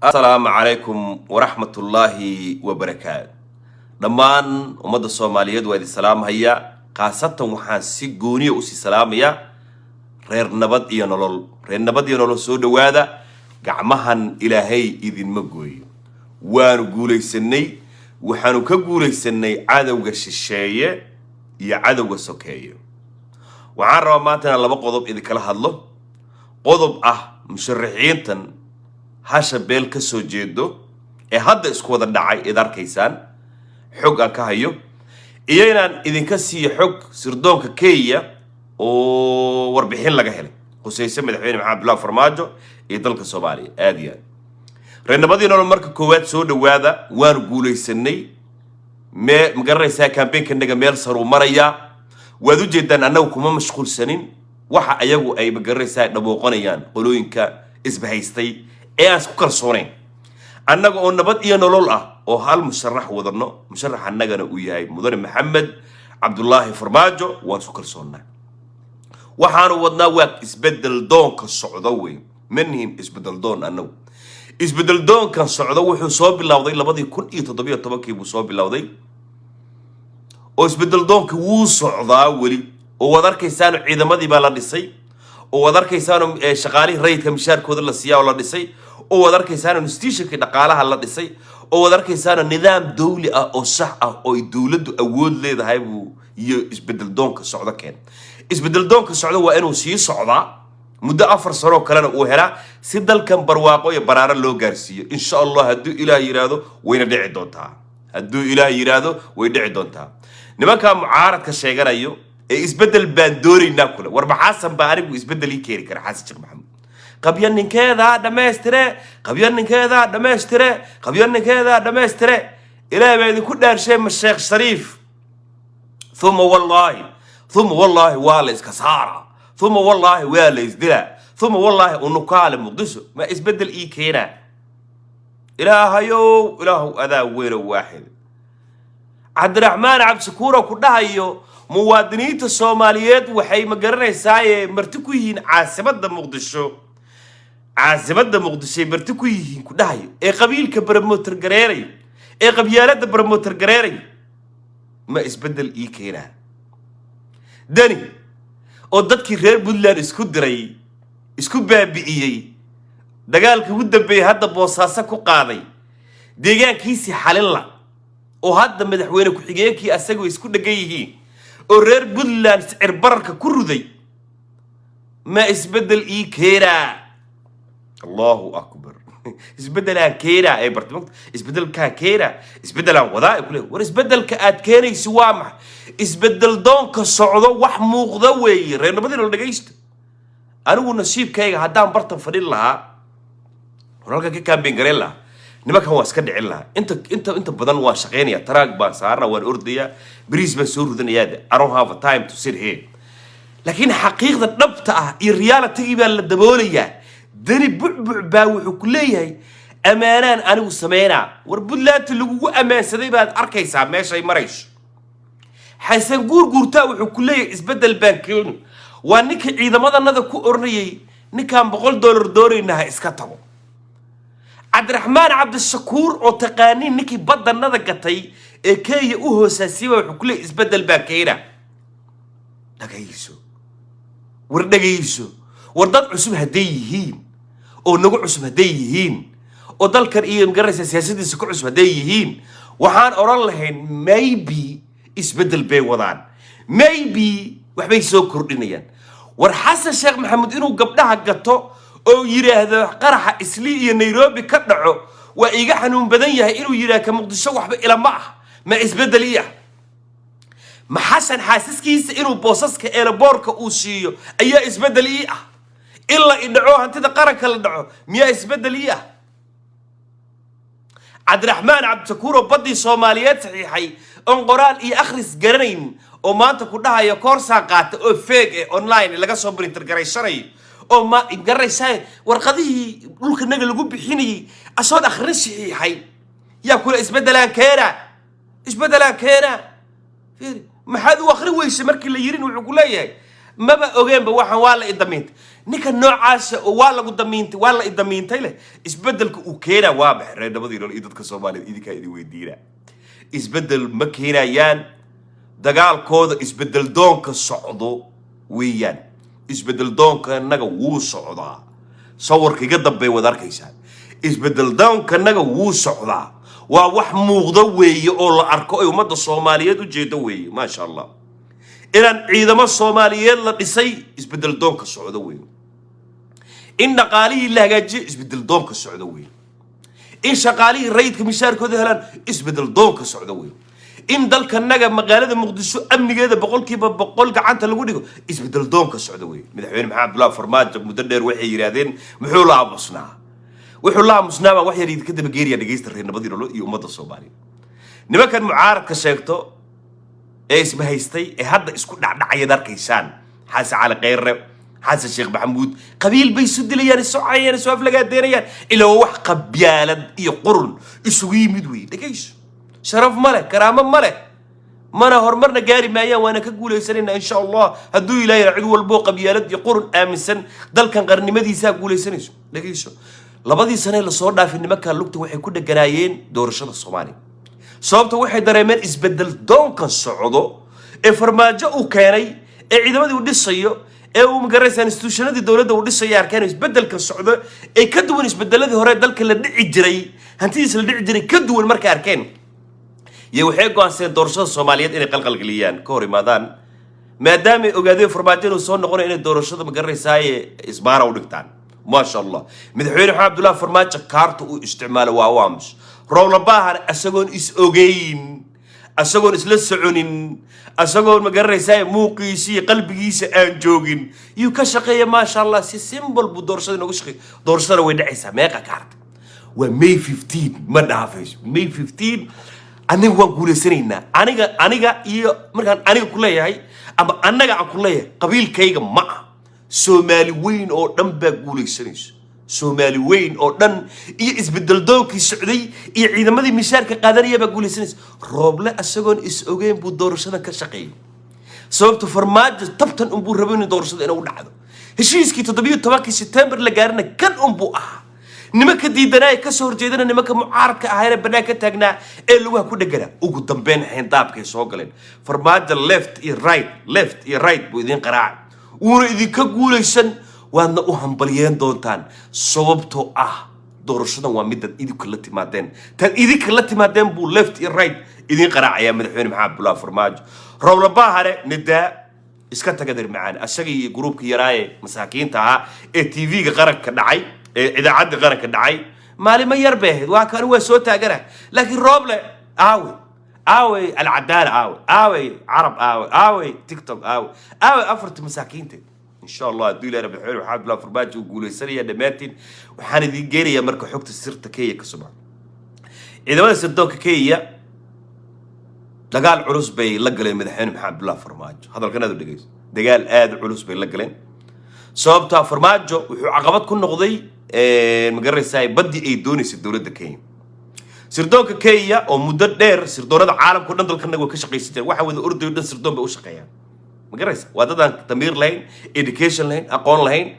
Asalaamu calaykum waraxmatullaahi wabarakaatu. Dhammaan ummadda Soomaaliyeed waa idin salaamhaya. Khaasatan waxaan si gooniya usii salaamayaa reer Nabad iyo Nolol. Reer Nabad iyo Nolol, soo dhowaada. Gacmahan Ilaahay idinma gooyo. Waanu guulaysanay, waxaanu ka guulaysanay cadowga shisheeye iyo cadowga sokeeye. Waxaan rabaa maanta inaan laba qodob idinkala hadlo: qodob ah musharaxiintan hasha beel ka soo jeedo ee hadda isku wada dhacay id arkaysaan, xog aan ka hayo, iyo inaan idinka siiyo xog sirdoonka Kenya oo warbixin laga helay khusayse Madaxweyne Maxamed Abdullahi Farmaajo iyo dalka Soomaaliya. Aad iyo aad, reer Nabad iyo Nolol, marka koowaad soo dhowaada. Waanu guulaysanay. Ma garanaysaa, campaignka meel saruu marayaa, waad u jeedaan. Annagu kuma mashquulsanin waxa ayagu ay, ma garanaysaa, dhabooqanayaan qolooyinka isbahaystay ee aan isku kalsoonayn. Annaga oo Nabad iyo Nolol ah oo hal musharax wadano, musharax annagana uu yahay Mudane Maxamed Cabdulaahi Farmaajo, waan isku kalsoonnaa. Waxaanu wadnaa waa isbedel doonka socdo wey. Ma nihin isbedel doon annagu. Isbedel doonkan socdo wuxuu soo bilowday 2017-kii buu soo bilowday, oo isbedel doonka wuu socdaa weli, oo waad arkaysaan ciidamadii baa la dhisay, oo waad arkaysaan shaqaalihii rayidka mishaarkooda la siiyaa oo la dhisay, oo waad arkaysaan institutionkii dhaqaalaha la dhisay, oo waad arkaysaan nidaam dawli ah oo sax ah oo ay dowladdu awood leedahay buu iyo isbedel doonka socdo keen. Isbedel doonka socdo waa inuu sii socdaa muddo 4 sanoo kalena uu helaa, si dalkan barwaaqo iyo baraaro loo gaarsiiyo, insha Allah. Hadduu Ilaah yidhaahdo, wayna dhici doontaa. Hadduu Ilaah yidhaahdo, way dhici doontaa. Nimankaa mucaaradka sheeganayo ee "isbeddel baan doonaynaa" kule, war maxaasan baa anigu isbeddel ii keeni kara? Xasan Sheekh Maxamuud qabyo ninkeedaa dhammaystire, qabyo ninkeedaa dhammaystire, qabyo ninkeedaa dhammaystire. Ilaah baa idinku dhaarshay, ma Sheekh Shariif? Uma wallaahi, uma wallaahi, waa la iska saara, uma wallaahi, waa la isdilaa, uma wallaahi, unukaale Muqdisho ma isbeddel ii keenaa? Ilaahayow, Ilaahow, adaa weyno waaxid. Cabdiraxmaan Cabdishakuuro ku dhahayo muwaadiniinta Soomaaliyeed waxay, ma garanaysaaye, marti ku yihiin caasimadda Muqdisho, caasimadda Muqdishoay marti ku yihiin ku dhahayo, ee qabiilka promote gareerayo, ee qabyaaladda promote gareerayo, ma isbeddel ii keenaa? Dani oo dadkii reer Puntland isku diray, isku baabi'iyey, dagaalkii ugu dambeeyey hadda Boosaaso ku qaaday, deegaankiisii xalinla, oo hadda madaxweyne ku-xigeenkii asagoo isku dhegan yihiin, oo reer Puntland sicir bararka ku ruday, ma isbeddel ii keenaa? Allahu akbar! Isbeddelaan keenaa ee bartay, isbeddelkaa keenaa, isbeddelaan wadaa ay kuleeyahay. War isbeddelka aad keenaysi waa maxay? Isbeddel doonka socdo wax muuqda weeye. Reer Nabad iyo Nolol, dhegaysta. Anigu nasiibkayga haddaan bartan fadhin lahaa, war halkan ka campaign gareyn lahaa, nimankan waa iska dhicin lahaa. Inta badan waan shaqaynaya, truck baan saarana, waan ordayaa, bariis baan soo rudanayaa. I don't have a time to sit here. Laakiin xaqiiqda dhabta ah iyo realitygii baa la daboolayaa. Dani bucbuc baa wuxuu ku leeyahay ammaanaan anigu sameynaa. War Puntlandti lagugu ammaansaday baad arkaysaa meeshay marayso. Xasan Guurguurtaa wuxuu ku leeyahay isbeddel baan keeni. Waa ninka ciidamadanada ku oranayay ninkaan $100 doonayna ha iska tago. Cabdiraxmaan Cabdishakuur oo taqaaniin, ninkii baddanada gatay ee Kenya u hoosaasiyay, wuxuu ku leeyahay isbeddel baan keena. Dhagayso, war dhagayso. War dad cusub hadday yihiin, oo nagu cusub hadday yihiin, oo dalkan iyo, magaranaysa, siyaasadiisa ku cusub hadday yihiin, waxaan odhan lahayn maybe isbeddel bay wadaan, maybe waxbay soo kordhinayaan. War Xasan Sheekh Maxamuud inuu gabdhaha gato oo yidhaahdo qaraxa Islii iyo Nairobi ka dhaco waa iiga xanuun badan yahay inuu yidhaahdo ka Muqdisho waxba ilama ah, ma isbeddel ii ah? Ma Xasan xaasaskiisa inuu boosaska airportka uu siiyo ayaa isbeddel ii ah? In la idhaco, hantida qaranka la dhaco, miyaa isbeddel ii ah? Cabdiraxmaan Cabdishakuur oo baddii Soomaaliyeed saxiixay, oon qoraal iyo akhris garanayn, oo maanta ku dhahaya koorsaan qaata oo fake eh, online laga soo printer garaysanayo, oo ma garanaysaa, warqadihii dhulka naga lagu bixinayay asoon akhrin saxiixay, yaa kula isbeddelaan keena, isbeddelaan keena? Fiiri, maxaad u akhri weyse markii la yirin, wuxuu ku leeyahay Maba ogeenba waxaan, waa la idamiintay. Ninka noocaasa oo waa lagu damiintay, waa la idamiintay leh, isbedelka uu keenaa waa maxay? Reer Nabadii Nolol iyo dadka Soomaaliyeed, idinkaa idin weydiinaa, isbedel ma keenayaan. Dagaalkooda isbedel doonka socdo weeyaan. Isbedel doonkanaga wuu socdaa, sawirka iga dambeey waad arkaysaan. Isbedel doonkanaga wuu socdaa, waa wax muuqdo weeye oo la arko ay ummadda Soomaaliyeed u jeedo weeye, maasha Allah. Inaan ciidamo Soomaaliyeed la dhisay, isbedel doonka socdo weeye. In dhaqaalihii la hagaajiyo, isbedel doonka socdo weeye. In shaqaalihii rayidka mishaarkooda helaan, isbedel doonka socdo weeye. In dalkanaga magaalada Muqdisho amnigeeda 100% gacanta lagu dhigo, isbedel doonka socdo weeye. Madaxweyne Maxamed Abdullahi Farmaajo muddo dheer waxay yidhaahdeen, muxuu la aamusnaa? Wuxuu la aamusnaa baa wax yar idinka dabageeraya. Dhegeysta, reer Nabadii Nolol iyo ummadda Soomaaliya, nimankan mucaaradka sheegto ee isbahaystay ee hadda isku dhacdhacayaad arkaysaan, Xasan Cali Kheyre, Xasan Sheekh Maxamuud, qabiil bay isu dilayaan, isu cayayaan, isu aflagaadeenayaan, ilaa waa wax qabyaalad iyo qurun isugu yimid wey. Dhegayso, sharaf ma leh, karaamo ma leh, mana horumarna gaari maayaan. Waana ka guulaysanaynaa, insha Allah, hadduu Ilaahay. Cid walboo qabyaalad iyo qurun aaminsan dalkan qarnimadiisaa guulaysanayso. Dhegayso, 2dii sane lasoo dhaafay nimanka lugta waxay ku dheganaayeen doorashada Soomaaliya. Sababta waxay dareemeen isbedel doonkan socdo ee Farmaajo uu keenay, ee ciidamadii uu dhisayo, ee uu magaraysaa institutionadii dowladda uu dhisayo, arkeen isbedelka socdo ee ka duwan isbedeladii hore dalka la dhici jiray, hantidiisa la dhici jiray ka duwan. Markay arkeen iyo waxay go'aansadeen doorashada Soomaaliyeed inay qalqalgeliyaan, ka hor imaadaan, maadaamay ogaadeen Farmaajo inuu soo noqonayo, inay doorashada magaraysaaye isbaara u dhigtaan. Maasha Allah, Madaxweyne Maxamed Abdullahi Farmaajo kaarta uu isticmaalo waa u aamus. Rowlabaahan isagoon is ogeyn, isagoon isla soconin, isagoon magaranaysaa muuqiisa iyo qalbigiisa aan joogin yuu ka shaqeeya. Maasha Allah, si simple buu doorashada inooga shaqeeya. Doorashadana way dhacaysaa. Meeqa kaarta? Waa May 15, ma dhaafayso May 15. Aniga waan guulaysanaynaa. Aniga iyo markaan aniga ku leeyahay ama annaga aan ku leeyahay, qabiilkayga ma ah, Soomaali weyn oo dhan baa guulaysanayso. Soomaali weyn oo dhan iyo isbedel doonkii socday iyo ciidamadii mishaarka qaadanaya baa guulaysanaysa. Rooble isagoon is ogeyn buu doorashadan ka shaqeeyay. Sababta Farmaajo tabtan unbuu rabo inuu doorashada inuu dhacdo. Heshiiskii 17kii Sebtembar la gaarina kan unbuu ahaa. Nimanka diidanaa ee kasoo horjeedana, nimanka mucaaradka ahaayna bannaan ka taagnaa ee lugaha ku dheganaa, ugu dambeyn xeyndaabkay soo galeen. Farmaajo left iyo right, left iyo right buu idiin qaraacay, wuuna idinka guulaysan, waadna u hambalyeen doontaan. Sababtoo ah doorashadan waa midaad idinka la timaadeen, taad idinka la timaadeen buu left iyo right idiin qaraacayaa Madaxweyne Maxamed Abdullahi Farmaajo. Rowlabaahane nidaa iska taga dir macaan, asaga iyo gruubka yaraaye masaakiinta ahaa ee TV-ga qaranka dhacay, ee idaacadda qaranka dhacay, maalimo yar bay ahayd. Waa kan waa soo taagana, laakiin Rooble aawe? Aawey Alcadaala? Aawe? Aawey Carab? Aawe? Aawey TikTok? Aawe? Aawey afarta masaakiinta? Insha Allah, hadduu Ilahi, Madaxweyne Maxamed Abdullahi Farmaajo uu guulaysanaya. Dhammaantiin waxaan idiin geenayaa marka xogta sirta Kenya ka soo baxa. Ciidamada sirdoonka Kenya dagaal culus bay la galeen Madaxweyne Maxamed Abdullahi Farmaajo. Hadalkan aad u dhegeyso, dagaal aada u culus bay la galeen. Sababtaa Farmaajo wuxuu caqabad ku noqday, ma garanaysaa, baddii ay doonaysa dowladda Kenya. Sirdoonka Kenya oo muddo dheer sirdoonada caalamka o dhan dalkanaga way ka shaqaysan jireen, waxa wada ordayo dhan sirdoon bay u shaqeeyaan, ma garanaysa. Waa dad aan damiir lahayn, education lahayn, aqoon lahayn.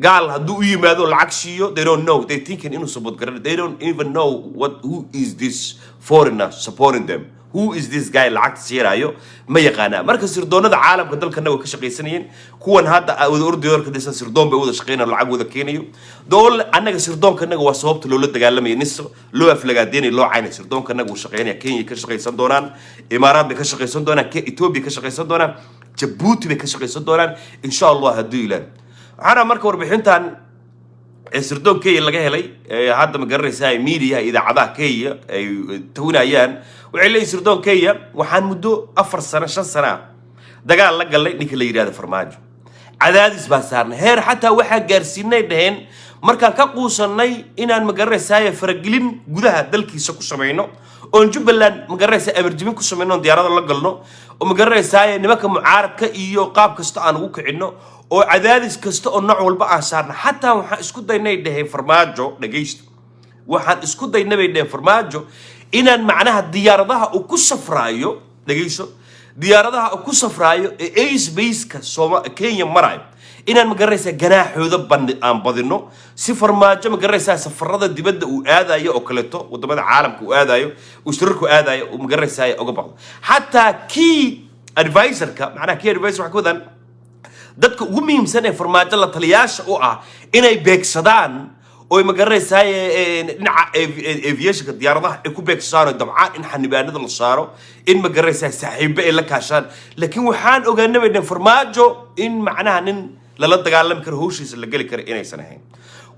Gaal hadduu u yimaado lacag siiyo, they don't know, they thinking inuu support garan. They don't even know what, who is this foreigner supporting them, who is this guy lacagta siinayo, ma yaqaanaa. Marka sirdoonada caalamka dalkana way ka shaqaysanayeen. Kuwan hadda wada ordayo ka dhisan sirdoon bay wada shaqeynayaan, lacag wada keenayo dool. Annaga sirdoonkanaga waa sababta loola dagaalamaya, nin loo aflagaadeynayo, loo caynay. Sirdoonkanaga wuu shaqeynaya. Kenya ka shaqaysan doonaan, Imaaraad bay ka shaqaysan doonaan, Ethiopia ka shaqaysan doonaan, Jabuuti bay ka shaqaysan doonaan, insha Allah, hadduu Ilaah. Waxaana marka warbixintan ee sirdoon Kenya laga helay ee hadda, ma garanaysaa, media idaacadaha Kenya ay tawinayaan, waxay leeyihin sirdoon Kenya waxaan muddo 4 sano, 5 sano ah dagaal la galnay ninka la yidhahdo Farmaajo. Cadaadis baa saarnay, heer xataa waxaa gaarsiinay dhaheen markaan ka quusannay inaan, ma garanaysaa, faragelin gudaha dalkiisa ku samayno, oon Jubbaland, ma garanaysaa, amarjibin ku samayno, oon diyaarada la galno, oo, ma garanaysaa, nimanka mucaaradka iyo qaab kasta aan ugu kicinno, oo cadaadis kasta oo nooc walba aan saarno, xataa waxaan isku daynay dhaheen Farmaajo. Dhagaysta, waxaan isku daynay bay dhaheen Farmaajo inaan macnaha diyaaradaha uu ku safraayo, dhagayso, Diyaaradaha ku safraayo ee airspace-ka Sooma Kenya marayo inaan, ma garanaysaa, ganaaxooda aan badino, si Farmaajo, ma garanaysaa, safarada dibadda uu aadayo oo kaleeto, wadamada caalamka uu aadayo, uu shirarku aadayo, uu, ma garanaysaa, uga baqdo. Xataa key advisorka, macnaha key advisor waxay ka wadaan dadka ugu muhiimsan ee Farmaajo la taliyaasha u ah, inay beegsadaan oo, ma garanaysaa, dhinaca aviationka, diyaaradaha ay ku beegsadaan oo dabcaan in xanibaanada la saaro, in, ma garanaysaa, saaxiibo ay la kaashaan. Laakiin waxaan ogaanay, bay dhaheen, Farmaajo in macnaha nin lala dagaalami karo, hawshiisa la geli karo inaysan ahayn.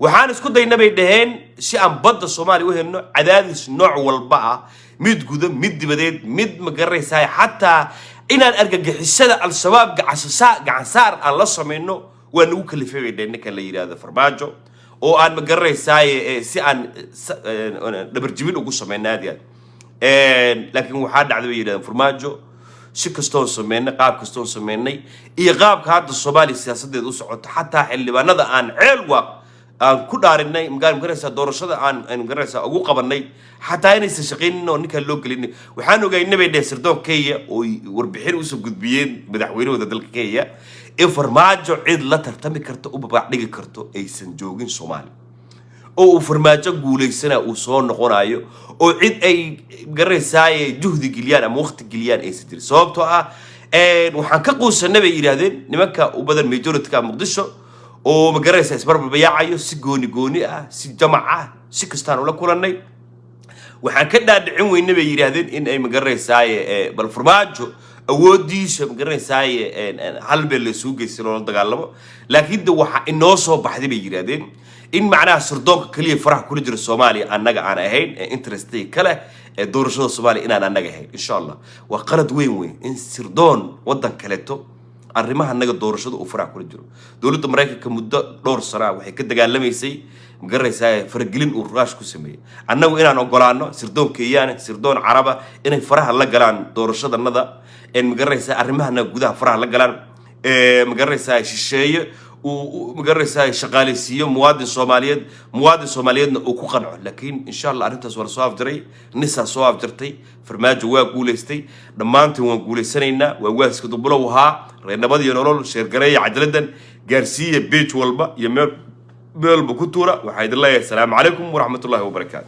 Waxaan isku dayna, bay dhaheen, si aan badda Soomaaliya u helno, cadaadis nooc walba ah, mid guda, mid dibadeed, mid, ma garanaysaa, xataa inaan argagixisada Al-Shabaab gacansaar aan la samayno waa nagu kalifay, bay dhaheen, ninkan la yidhaahdo Farmaajo, oo aan, ma garanaysaaye, si aan dhabarjibin ugu samayno aad iyo aad. Laakiin waxaa dhacday, bay yidhahdeen, Farmaajo si kastoon sameynay, qaab kastoon sameynay iyo qaabka hadda Soomaaliya siyaasadeeda u socoto, xataa xildhibaanada aan Ceel Waaq aan ku dhaarinay, magaranaysaa, doorashada aan magaranaysaa ugu qabanay, xataa inaysan shaqaynin oo ninkaan loo gelinin. Waxaan ogaynay, bay dheheen, sirdoon Kenya oo warbixin usoo gudbiyeen madaxweynahooda dalka Kenya in Farmaajo cid la tartami karto, u babac dhigi karto aysan joogin Soomaaliya, oo uu Farmaajo guulaysana, uu soo noqonayo, oo cid ay garanaysaaye juhdi geliyaan ama waqti geliyaan aysan jirin, sababtoo ah waxaan ka quusanay, bay yidhaahdeen, nimanka u badan majority-ka Muqdisho oo, ma garanaysaa, isbarbarbayaacayo si gooni gooni ah, si jamac ah, si kastaan ula kulannay. Waxaan ka dhaadhicin weyne, bay yidhaahdeen, in ay, ma garanaysaaye, bal Farmaajo awoodiisa, ma garanaysaaye, hal beel laysugu geystay loola dagaalamo. Laakiin de waxa inoo soo baxday, bay yidhaahdeen, in macnaha sirdoonka keliya faraha kula jira Soomaaliya annaga aan ahayn ee interestiga kale ee doorashada Soomaaliya inaan annaga ahayn. Insha Allah waa qalad weyn weyn in sirdoon waddan kaleeto arrimaha annaga doorashada uu faraha kula jiro. Dowladda Maraykanka muddo dhowr sana ah waxay ka dagaalamaysay, ma garanaysaa, faragelin uu Ruush ku sameeyey. Annagu inaan ogolaano sirdoon Kenyaana, sirdoon Caraba inay faraha la galaan doorashadanada, ma garanaysaa, arrimahana gudaha faraha la galaan, ma garanaysaa, shisheeye uu, ma garanaysaa, shaqaaleysiiyo muwaadin Soomaaliyeed, muwaadin Soomaaliyeedna uu ku qanco. Laakiin insha Allah arrintaas waa lasoo afjaray, nisaa soo afjartay. Farmaajo waa guulaystay, dhammaantiin waan guulaysanaynaa. Waa waaska Dubulow ahaa, reernimada iyo nolol. Share gareeya cajaladan, gaarsiiya page walba iyo meel meelba ku tuura. Waxaa idin leeyahay asalaamu calaykum waraxmatullahi wabarakaatu.